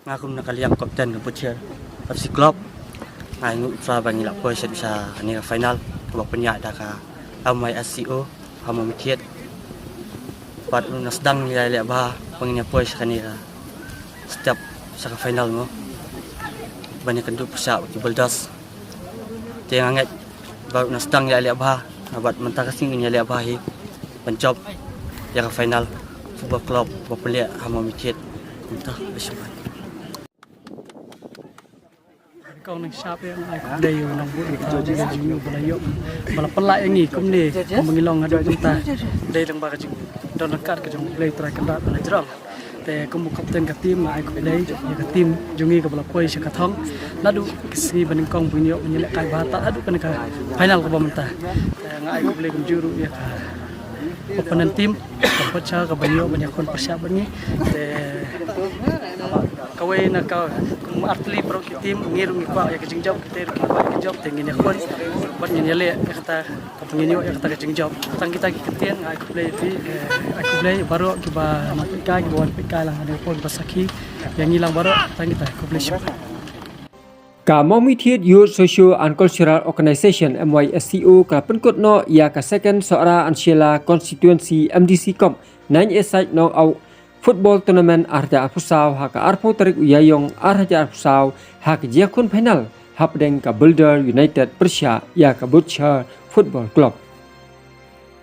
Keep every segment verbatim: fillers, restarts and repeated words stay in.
Nga kum na ka liang kapten ka Butcher F C Club. Nga ai nguh pyrshah ba ngi la poi sha kane ka final kaba pynïaid da ka M Y S C O ha Mawmynthiat. Bad u na sdang ïa leh bha ba ngin ïa poi sha kane ka step sha ka final mo. Ban ïa kynduh pyrshah bad ki Bulldogs. Te nga ngeit ba u na sdang ïa leh bha bad mynta ka sngi ngin ïa leh bha hi ban jop ïa ka final Football Club ba pynleh ha Mawmynthiat. Mynta ba shubai. Kong nang shap ïa ngai dei u nang bu ka dei jing ba la ïoh ba la pynlait ïa ngi kumne kumba ngi long haduh mynta. Dei lang ba ka jing don lang kat ka jong Blei Trai Kynrad ba la jrong. Te kum u kapten ka tim nga ai khublei ïa ka tim jong ngi kaba la poi sha ka thong. Naduh ka sngi ba nyngkong ba ngin ïoh ba ngin lehkai bha tad haduh kane ka final kaba mynta. Te nga ai khublei kumjuh ruh ïa ka opponent team ka Butcher kaba ïoh ba ïakhun pyrshah bad ngi. Te kawei na ka kum artylli baroh ki tim ngi ruh ngi kwah ïa ka jingjop, kita ruh ki kwah ïa ka jop te ngin ïakhun bad ngin ïaleh ïa kata. Kata ngin ïoh ïa kata ka jingjop. Tang kita ki ktien nga ai khublei ïa phi, eh, ai khublei baroh kiba na pyrkhat kiba wan pyrkhat lang ha ne pon ba sakhi ïa ngi lang baroh. Tang kita khublei shibun. Ka Mawmynthiat Youth Socio and Cultural Organization, M Y S C O, ka la pynkut noh ïa ka Second Sohra and Shella Constituency M D C Cup nine-a-side knockout football tournament ar hajar arphew saw ha ka arphew tarik u Ïaïong ar hajar arphew saw ha ka jingïakhun final hapdeng ka Builder United pyrshah ïa ka Butcher Football Club.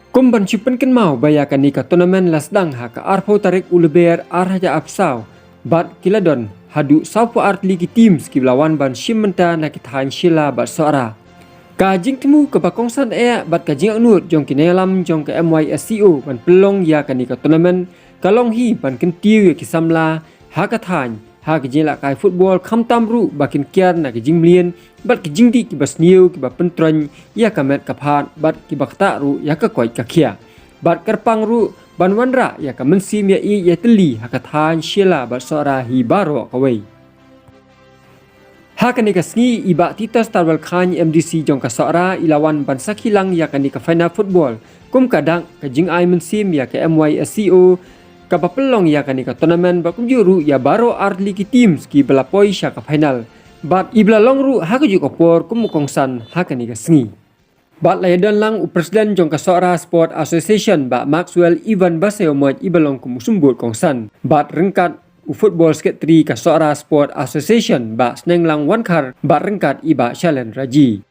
Kum ban shu pynkynmaw ba ïa kane ka tournament la sdang ha ka arphew tarik u Lber ar hajar arphew saw bad ki la don haduh sawphew artylli ki teams kiba la wan ban shim bynta na ki thaiñ Shella bad Sohra. Ka jingthmu kaba kongsan eh bad ka jingangnud jong ki nongïalam jong ka M Y S C O ban pynlong ïa kane ka tournament ka long hi ban kyntiew ïa ki samla ha ka thaiñ ha ka jinglehkai football khamtam ruh ba kin kiar na ka jingmlien bad ka jingdih kiba sniew kiba pyntroiñ ïa ka met ka phad bad kiba ktah ruh ïa ka koit ka khiah. Bad kyrpang ruh ban wanrah ïa ka mynsiem ïa ïeit ïa tylli ha ka thaiñ Shella bad Sohra hi baroh kawei. Ha kane ka sngi i Bah Titus Tarbal Chyne M D C jong ka Sohra i la wan ban sakhi lang ïa kane ka final football kum ka dak ka jingai mynsiem ïa ka M Y S C O kaba pynlong ïa kane ka tournament bad kumjuh ruh ïa baroh artylli ki teams kiba la poi sha ka final. Bad iba la long ruh ha kajuh ka por kum u kongsan ha kane ka sngi. Bad la ïadon lang u President jong ka Sohra Sport Association Bah Maxwell Ivan Basaïawmoit iba long kum u symbud kongsan bad ryngkat u Football Secretary ka Sohra Sport Association Bah Snenglang Wankhar bad ryngkat i Bah Shalendra G.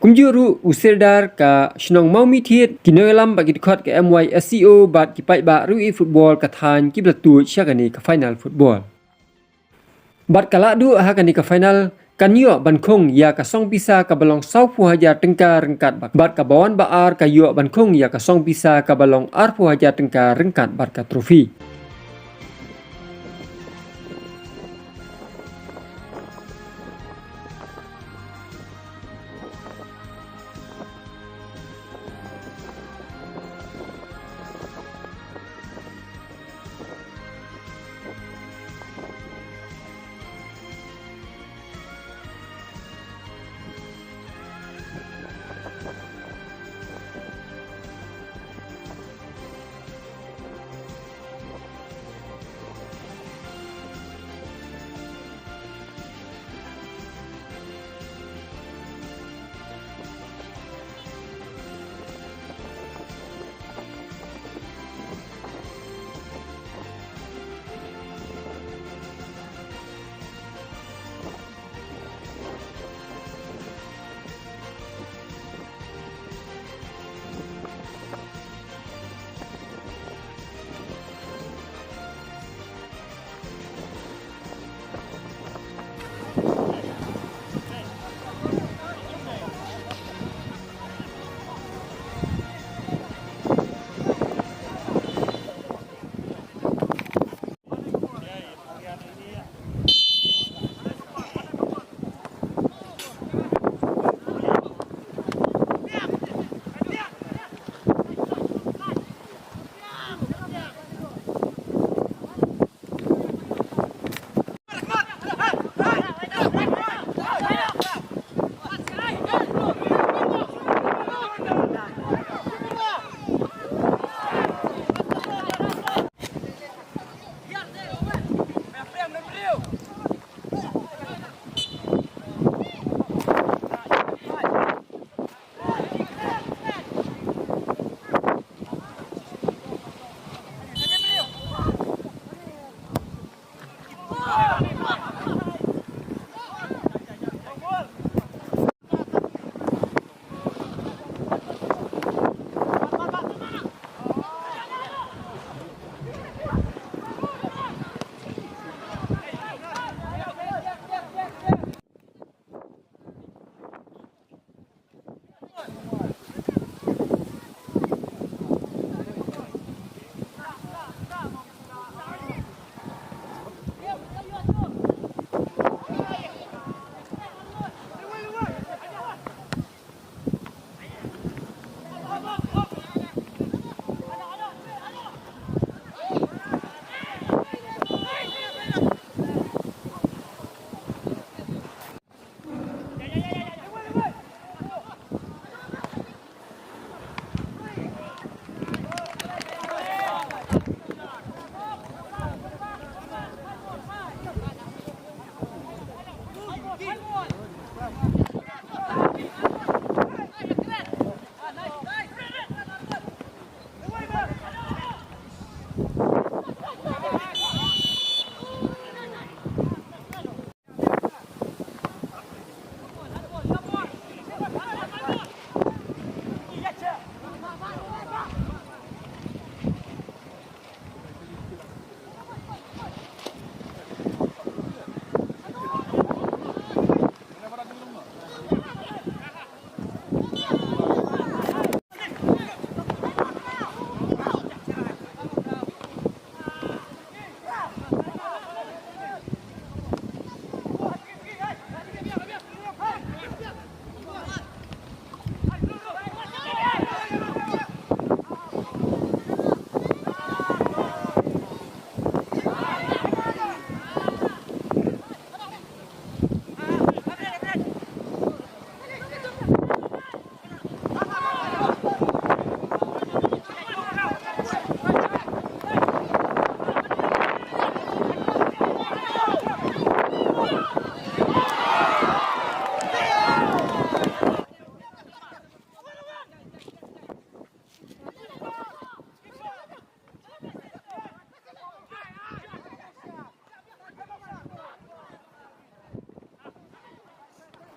Kumjuh ruh u Sirdar ka shnong Mawmynthiat, ki nongïalam bad ki dkhot ka M Y S C O bad ki paidbah riewieid football ka thaiñ kiba la tuid sha kane ka final football. Bad ka la duh ha kane ka final kan ïoh ban khung ïa ka song pisa kaba long sawphew hajar tyngka ryngkat bad kaba wan ba ar ka ïoh ban khung ïa ka song pisa kaba long arphew hajar tyngka ryngkat bad ka trophy.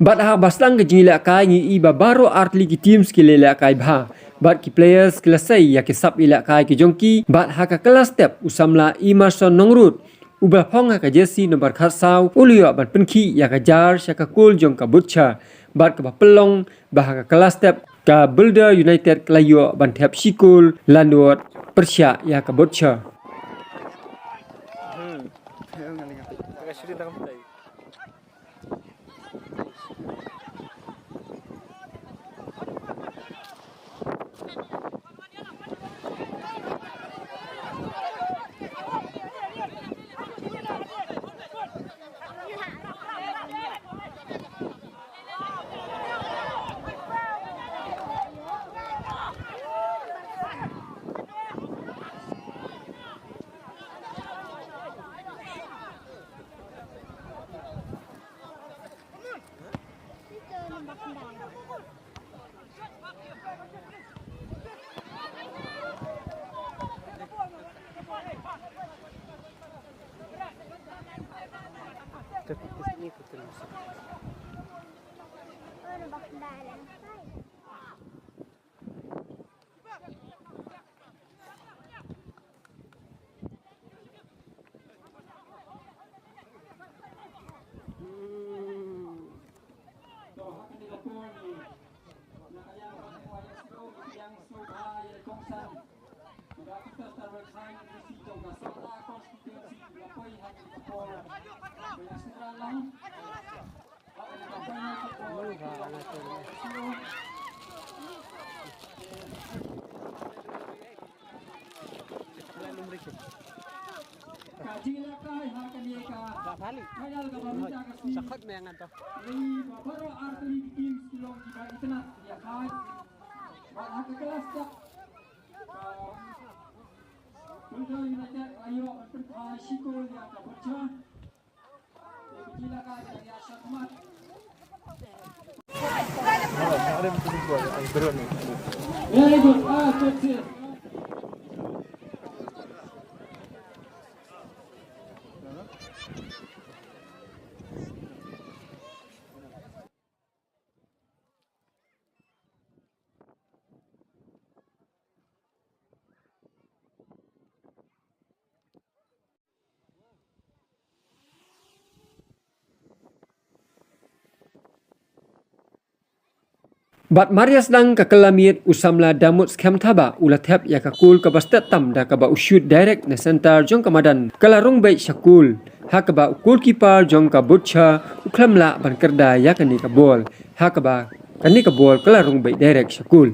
Bad ha ba sdang ka jingïalehkai ngi i ba baroh artylli ki teams ki la ïalehkai bha. Bad ki players ki la sei ïa ki sap ïalehkai ki jong ki. Bad ha ka kylla step u samla Emerson Nongrut, uba la phong ha ka jersey number khatsaw, u la ïoh ban pynkhih ïa ka jar sha ka kol jong ka Butcher. Bad kaba pynlong ba ha ka kylla step ka Builder United ka la ïoh ban thep shi kol, la nud pyrshah ïa ka Butcher. Ka jingïalehkai ha kane ka final kaba mynta ka sngi. Sa khot me ngan to. Ni ba baroh artylli ki teams ki long kiba itynnad ïa ka. Bad ha ka kylla step ka Builder United la ïoh ban pynphai shi kol ïa ka Butcher. Bad mar ïa sdang ka kylla miet, u samla Damut Skhem Thaba u la thep ïa ka kol kaba stet tam da kaba u shoot direct na centre jong ka madan, ka la rung beit sha kol. Ha kaba u goalkeeper jong ka Butcher u khlem lah ban kyrda ïa kane ka bol. Ha kaba kane ka bol ka la rung beit direct sha kol.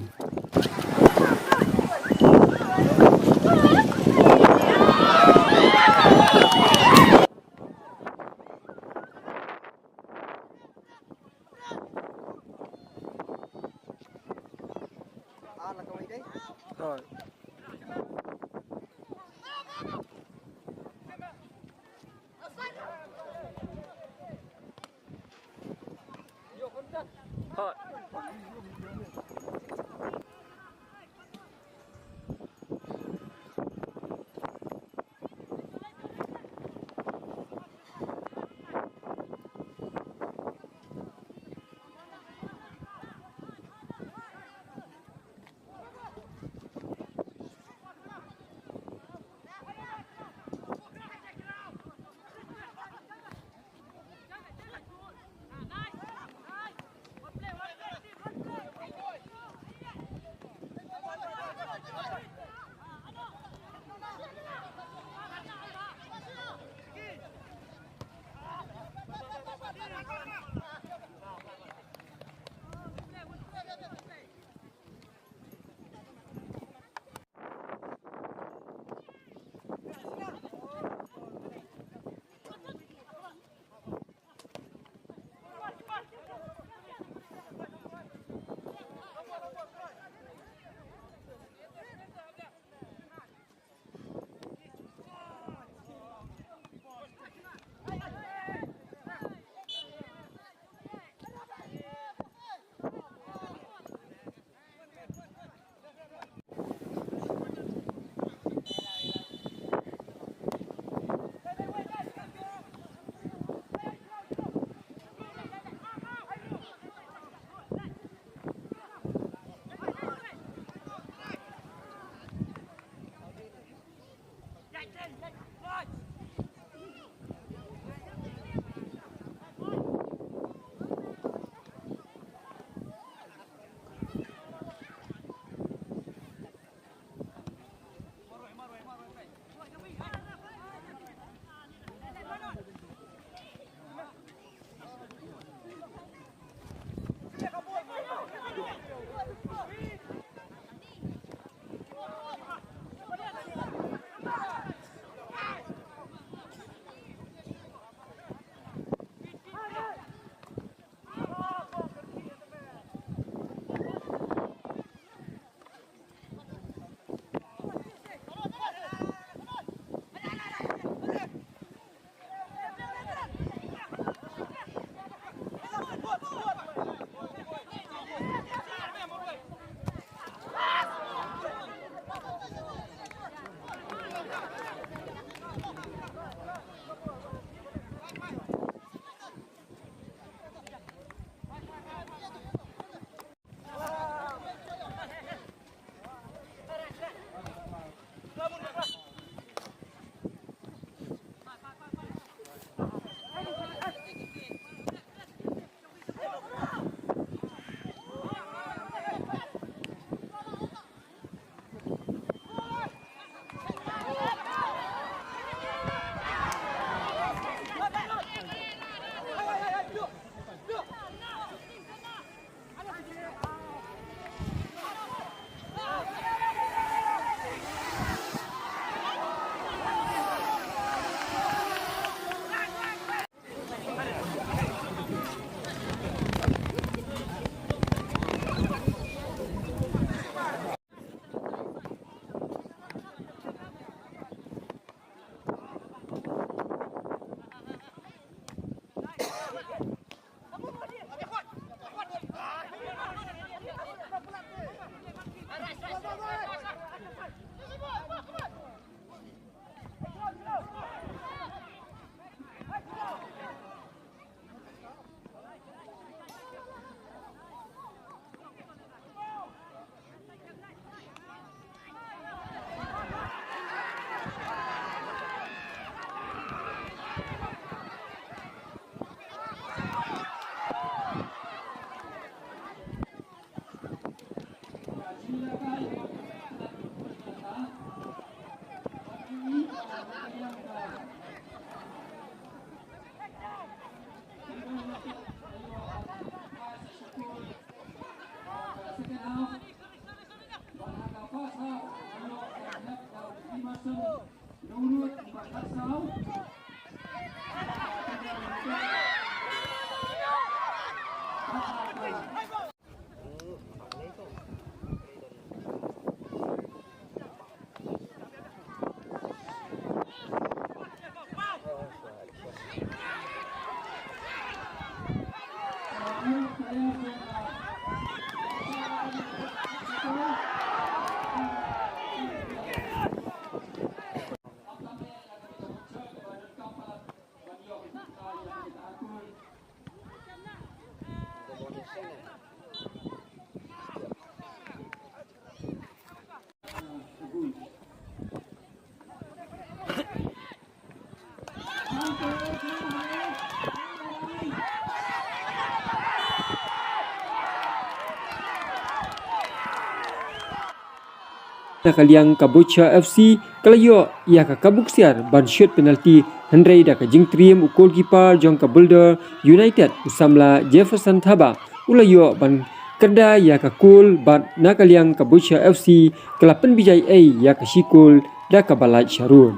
Na ka liang ka Bucha F C ka la ïoh ïa ka kabu ksiar ban shoot penalty, hynrei da ka jingtriem u goalkeeper jong ka Builder United, u samla Jefferson Thabah, u la ïoh ban kyrda ïa ka goal, bad na ka liang ka Bucha F C ka la pynbijai ei ïa ka shi goal da kaba lait sharud.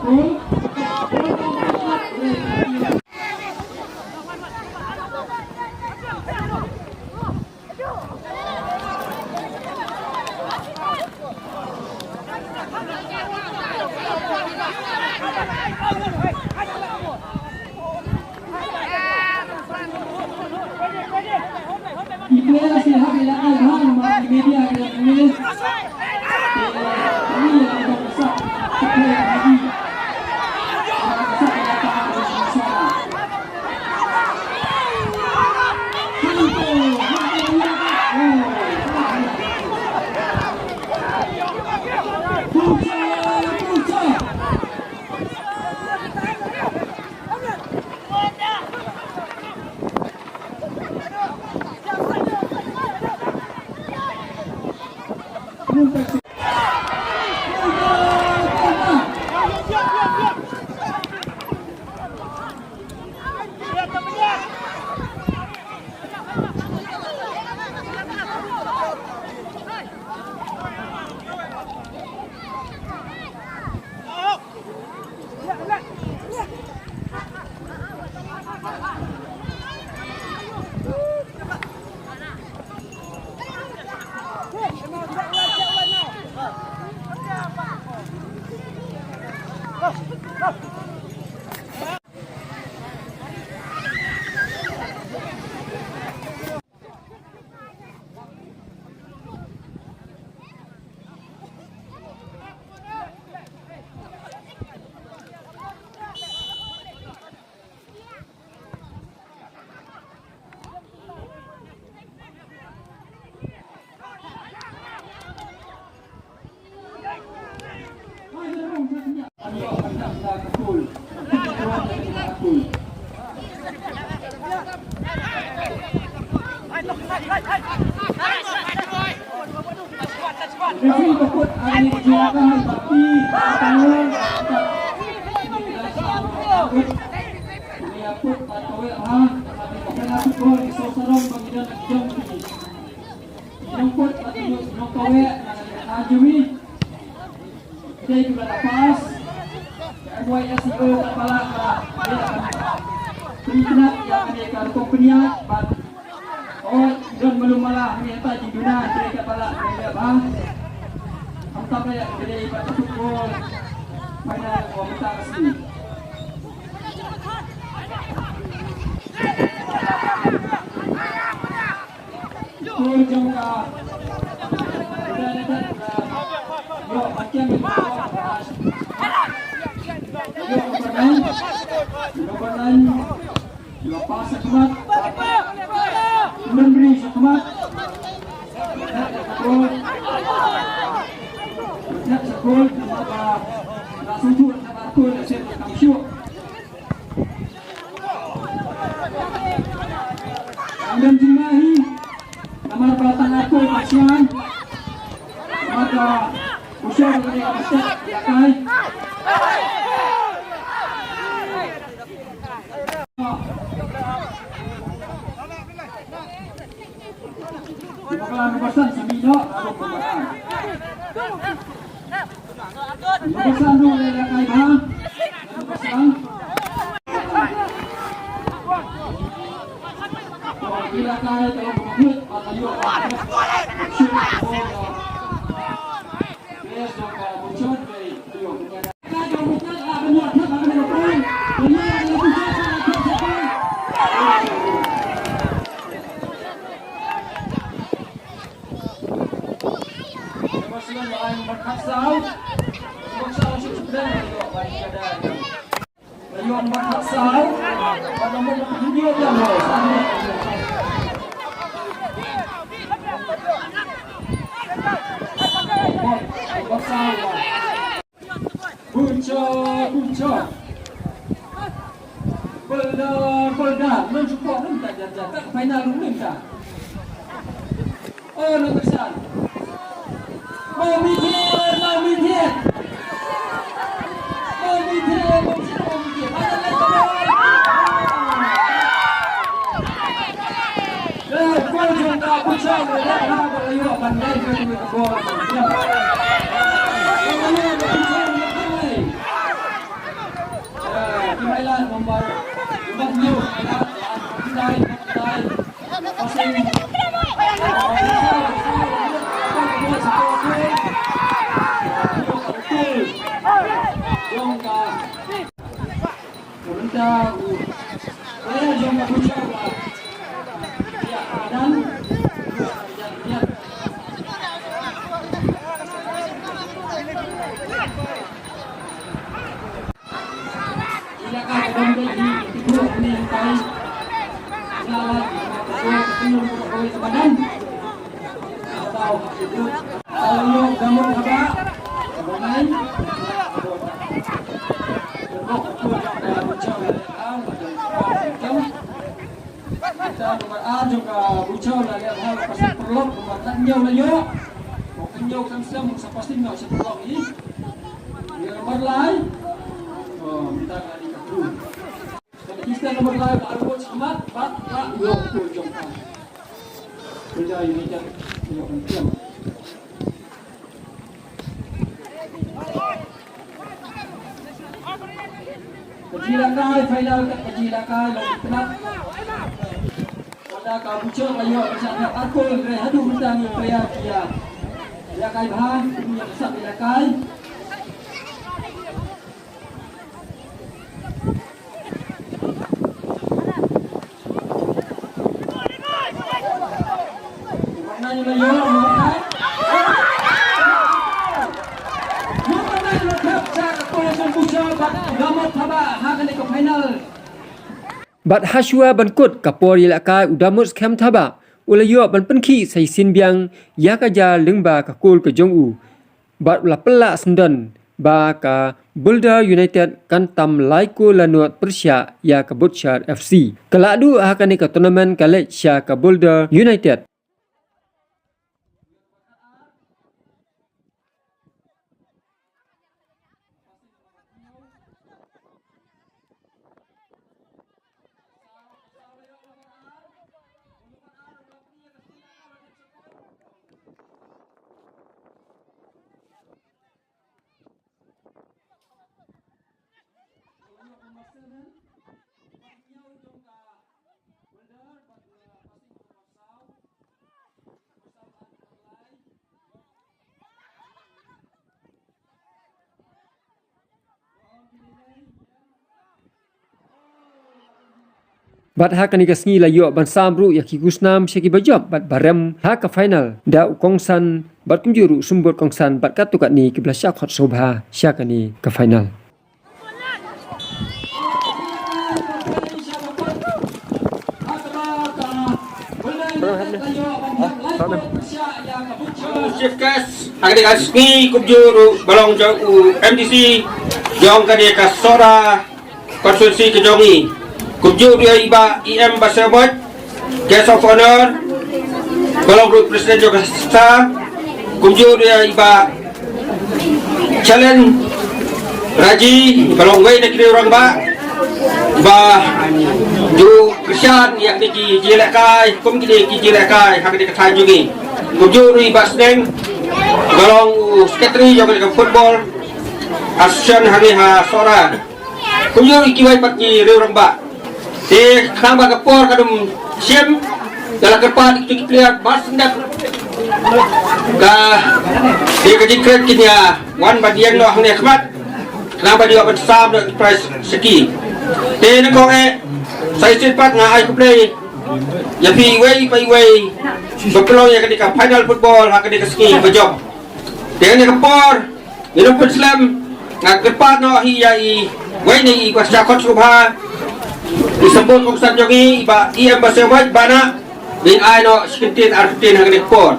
Ki players ki hap ïalehkai bha namar ki media ki la pynlong. Dei kiba la pass. Ka M Y S E O ka palat ba dei ka pynïaid ïa kane ka rukom pynïaid bad, oh, don malu mala hangne, ta jingduna dei ka palat ba dei ba. Khamtam ïa ka dei ba ka football final wa mynta ka sngi. Kur jong ka. Ïoh ba kem. Ïoh ba nang. Ïoh ba nang. Ïoh pas sa khmat. Memberi sa khmat. Kur. Kur. Kur. Kur. Ang dang jingma hi, namar ba tang aku kasihan, namar ba usaha ba kena kena set, ya kai. Bakla nomor san, sami no, aku pembahasan. Nomor satu, Leleh Kai Bang. Nomor satu. Leleh Kai, kalau mengebut, maka yuk. Shoot, bola. Best of, uh, Muchon, dari Tio. Bucha, bucha. Baldar, baldar. Nang shu kwah nang ta jar jar. Ta final nang ta. Oh, nang kesan. Mau mikir, mau mikir. Mau mikir, mau mikir, mau mikir. Mana lagi? Eh, kau jangan tak bucha. Dah, dah, dah, ayo, pandai kau tu kau. Ya. Ayo, bucha, pandai. Jong ka. Ka bynta u player jong ka Butcher ba ïa ka madan. Ïa ka ka dong dei hi ki briew ni kai. Ïa la ka ka ka ka ka madan. Ka register number lai ba arwah shakhmat ba la ïoh tu jong ka. Ka jai ni jai ïoh kan tiang. Ka jila kai final ka jila kai long penat. Pada ka Butcher ka ïoh ka shah ka akul re hadu bintang ni player kia. Jila kai bha, ini yang sah jila kai. Bad hashwa ban kut ka por ïalehkai u Damut Skhem Thabah u la ïoh ban pynkhih sa shisien biang ïa ka jia lyngba ka kol ka jong u. Bad u la pynlah syndon ba ka Builder United kan tam lai kol la nod pyrshah ïa ka Butcher F C. Ka la duh ha kane ka tournament ka leit sha ka Builder United. Bad ha kane ka sngi la ïoh ban sam ruh ïa ki khusnam sha ki bajop bad barem ha ka final da u kongsan bad kumjuh ruh u symbud kongsan bad katto katne ki ba la shah khot sngewbha sha kane ka final. Chief Guest, ha kane ka sngi kumjuh ruh ba long jong u M D C jong kane ka Sohra constituency ka jong i. Kumjuh ruh ïa i Bah E M Basaiawmoit, Guest of Honor, ba long ruh President jong ka SADCSA, kumjuh ruh ïa i Bah Challenge Raji, ba long wei na ki riew rangbah, ba ju kyrshan ïa kine ki jingïalehkai, kum kine ki jingïalehkai ha kane ka thaiñ jong ngi. Kumjuh ruh i Bah Sneng, ba long u secretary jong kane ka football association hangne ha Sohra. Kumjuh ruh kiwei pat ki riew rangbah. Te khnang ba ka por kam shim, nga la kyrpad ïa ki player ba sngewdep. Ka, te ka jingkren kin ïa wan ban ïeng noh hangne khmat. Khnang ba ïoh ban sam noh ki prize sha ki. Te nyngkong eh, sa shisien pat nga ai khublei ïa phi iwei pa iwei ba pynlong ïa kane ka final football ha kane ka sngi ba jop. Te kane ka por, ngi nang pynslem, nga kyrpad noh hi ïa iwei na i ba shah khot sngewbha, i symbud kongsan jong ngi, i Bah E M Basaiawmoit, Bah, na ngin ai noh shi kyntien ar kyntien ha kane ka por.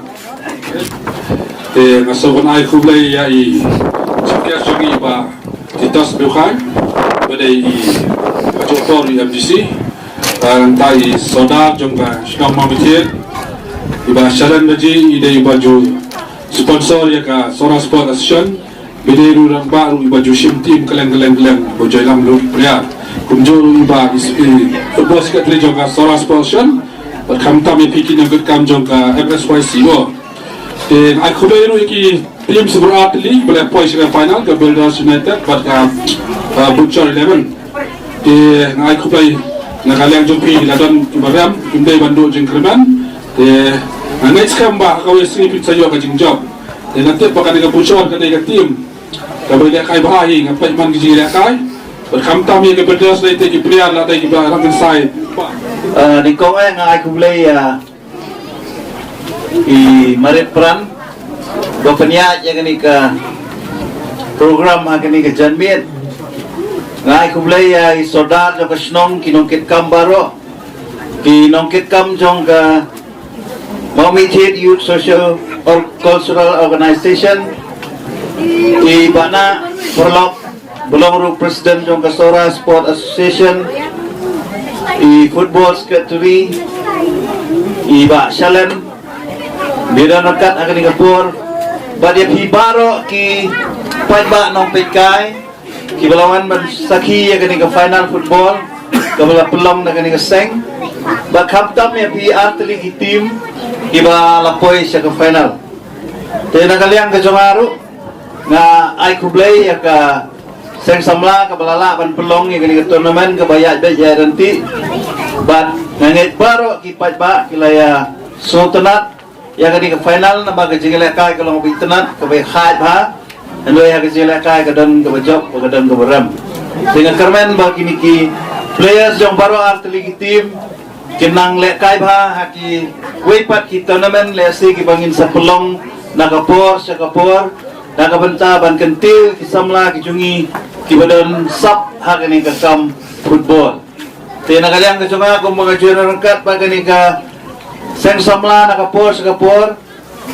Te nga sngewbha ban ai khublei ïa i Chief Guest jong ngi, i Bah Titus Beukhaiñ, ba dei i Kajor Por, i M D C, bad nangta i Sordar jong ka shnong Mawmynthiat, i Bah Sharon Raji, i dei i ba ju sponsor ïa ka Sohra Sports Association, ba dei ruh rangbah ruh i ba ju shim team kylleng kylleng kylleng, ba ju ïalam ruh player. Kumjuh ruh i ba i, i football secretary jong ka Sohra Sports Association, bad khamtam ïa phi ki nongkit kam jong ka M S Y C O. Te nga ai khublei ruh ïa ki team shibun ar tylli ba la poi sha ka final, ka Builders United bad ka, uh, Butcher eleven. Te nga ai khublei na ka liang jong phi la don kiba rem, kim dei ban duh jingkyrmen. Te nga ngeit skhem ba ha kawei ka sngi phin sa ïoh ka jingjop. Te nga tip ba kane ka Butcher, kane ka team Kaba lehkai bha hi, nga peit man ki jingïalehkai. Bad khamtam ïa ki builders lei te ki player lada ki ba rang kynsai. Ah, nyngkong eh nga ai khublei ïa i Marit Pran ba pynïaid ïa kane ka program ha kane ka janmiet. Nga ai khublei ïa i sordar jong ka shnong, ki nongkitkam baroh, ki nongkitkam jong ka Mawmynthiat Youth Social or Cultural Organization, i Bana Paralok, ba long ruh president jong ka Sohra Sport Association, i football secretary, i Bah Shalen, ba don ryngkat ha kane ka por, bad ïa phi baroh ki paidbah nongpeitkai, kiba la wan ban sakhi ïa kane ka final football kaba la pynlong da kane ka seng. Bad khamtam ïa phi artylli ki team kiba la poi sha ka final. Te na ka liang ka jong nga ruh nga ai khublei ïa ka seng samla kaba la lah ban pynlong ïa kane ka tournament kaba ïaid beit ïaid ryntih. Bad nga ngeit baroh ki paidbah ki la ïa sngewtynnat ïa kane ka final, namar ka jingïalehkai ka long kaba itynnat, kaba ïakhaid bha. Hynrei ha ka jingïalehkai ka don kaba jop, ka don kaba rem. Te nga kyrmen ba kine ki players jong baroh artylli ki team kin nang lehkai bha ha kiwei pat ki tournament lehse kiba ngin sa pynlong na ka por sha ka por, na ka bynta ban kyntiew ki samla ki jong ngi kiba don sap ha kane ka kam football. Te na ka liang ka jong nga kumba nga ju ïaryngkat bad kane ka seng samla na ka por sha ka por,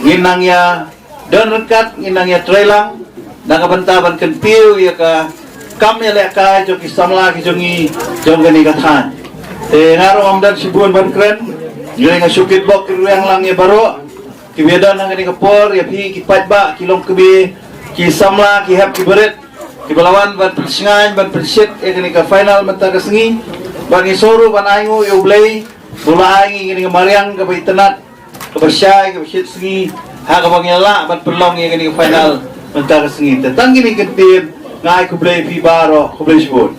ngin nang ïa don ryngkat, ngin nang ïa trei lang na ka bynta ban kyntiew ïa ka kam ïalehkai jong ki samla ki jong ngi jong kane ka thaiñ. Te nga ruh ngam don shibun ban kren, hynrei nga shu kitbok kitrwiang lang ïa baroh kiba ïadon ha kane ka por, ïa phi ki paidbah, ki longkmie, ki samla, ki hep ki barit, kiba la wan ban pynshngaiñ, ban pynshit ïa kane ka final mynta ka sngi. Bad ngi sngew ruh ban ainguh ïa U Blei ba u la ai ngi kane ka mariang kaba itynnat, kaba shai, kaba shit sngi, ha kaba ngi lah ban pynlong ïa kane ka final mynta ka sngi. Te tang kine ki kyntien, nga ai khublei ïa phi baroh, khublei shibun.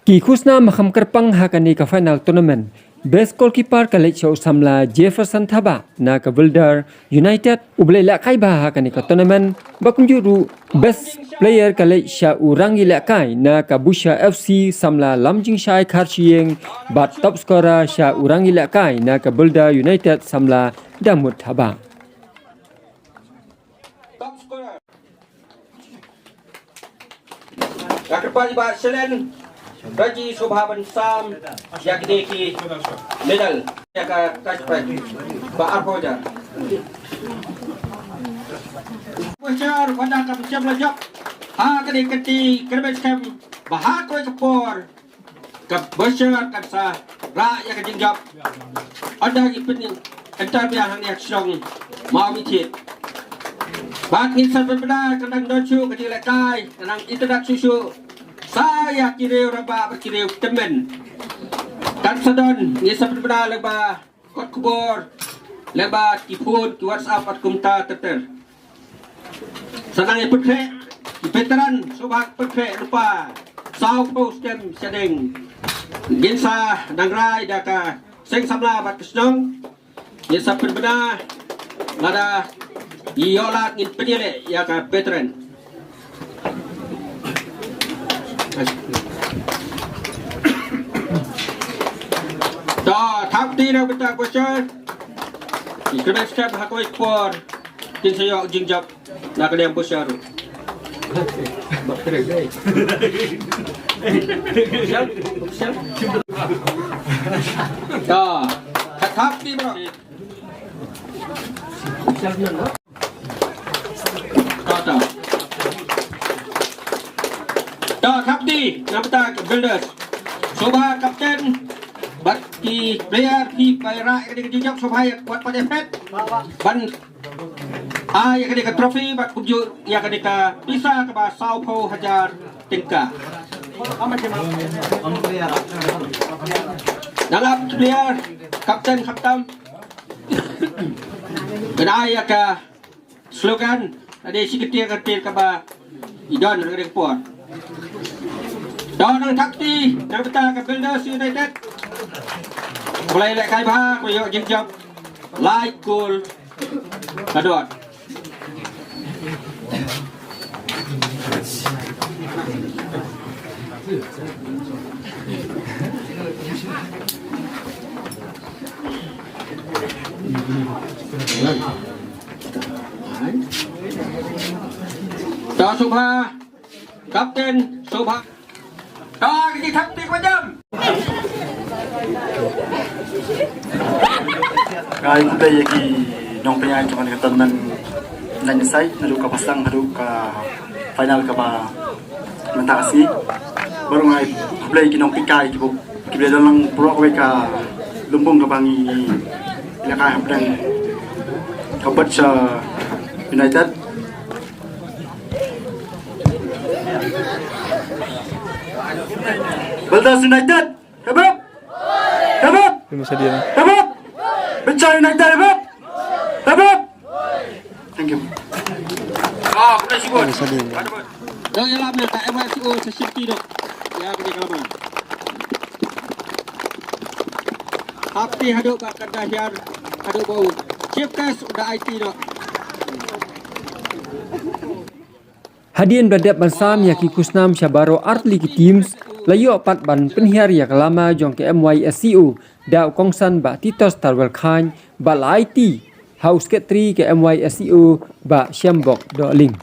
Ki khusnam ba kham kyrpang ha kane ka final tournament. Best goalkeeper ka leit sha u samla Jefferson Thabah na ka Builder United, uba la lehkai bha ha kane ka tournament. Bad kumjuh ruh best player ka leit sha u rangïalehkai na ka Bushar F C samla Lamjingshai Kharshiing, bad top scorer sha u rangïalehkai na ka Builder United samla Damut Thabah. Top scorer. Ka kyrpad ïa i Bah Shalen Raji, sngewbha ban sam ïa kine ki medal ïa ka cash prize ba arphew hajar. Bashar, wat la ka pynshai la jop ha kane ka kynti kyrmen skhem ba ha kawei ka por ka Bashar kan sa rah ïa ka jingjop. Ynda ngi pyn-, ynda biang hangne ha ka shnong Mawmynthiat. Bad ngin sa pynbna ka dang don shuh ka jinglehkai, ka dang itynnat shuh shuh. Sa ïa ki riew rangbah bad ki riew tymmen. Kan sa don, ngin sa pynbna lyngba kot khubor, lyngba ki phone, ki WhatsApp bad kumta ter ter. Sa nang ïa pynkhreh, ki veteran sngewbha pynkhreh lypa sawphew stem shading. Ngin sa nang rai da ka seng samla bad ka shnong. Ngin sa pynbna lada ïoh lad ngin pynïaleh ïa ka veteran. To, thap kti na ka bynta ka Bashar. Ki kren step ha kawei ka por. Kin sa ïoh jingjop na ka liang Bashar ruh. To, thap kti bro. To, to. To, thap kti na ka bynta ka Builders. Sngewbha kapten bad ki player, phi ba rah ïa kane ka jingjop, sngewbha ïa kwah pat ïa phet ban ai ïa kane ka trophy bad kumjuh ïa kane ka pisa kaba sawphew hajar tyngka. Nang ap ki player, kapten khamtam. Kane ïa ka slogan, ade shi kynti kynti kaba i don ha kane ka por. To, nang thap kti na ka bynta ka Builders United. Khublei lehkai bha, khublei ïa ka jingjop. Lai kol ka dor. To sngewbha Kapten sngewbha. To ka jingthap kti kaba jam. Nga ai khublei ïa ki nongpynïaid jong kane ka tournament nine-a-side naduh kaba sdang haduh ka final kaba mynta ka sngi. Bad nga ai khublei ïa ki nongpeitkai kiba, kiba la don lang baroh kawei ka lumbung kaba ngi, ngi lehkai hapdeng ka Bad Sha United. Baldas United. Hip hip. Hip hip. Hip hip. Bad Sha United, hip hip. Hip hip. Thank you. Ah, khublei shibun. Dang ïalam ïa ka M Y S C O sa shim kti dok. Ïa kane ka lama. Hap kti haduh ba ka da hiar haduh ba u chief guest u da ai kti dok. Hadien ba la dep ban sam ïa ki khusnam sha baroh artylli ki teams, la ïoh pat ban pynhiar ïa ka lama jong ka M Y S C O da u kongsan Bah Titos Tarwel Chyne, ba la ai kti ha u secretary ka M Y S C O Bah Shembok Dohling.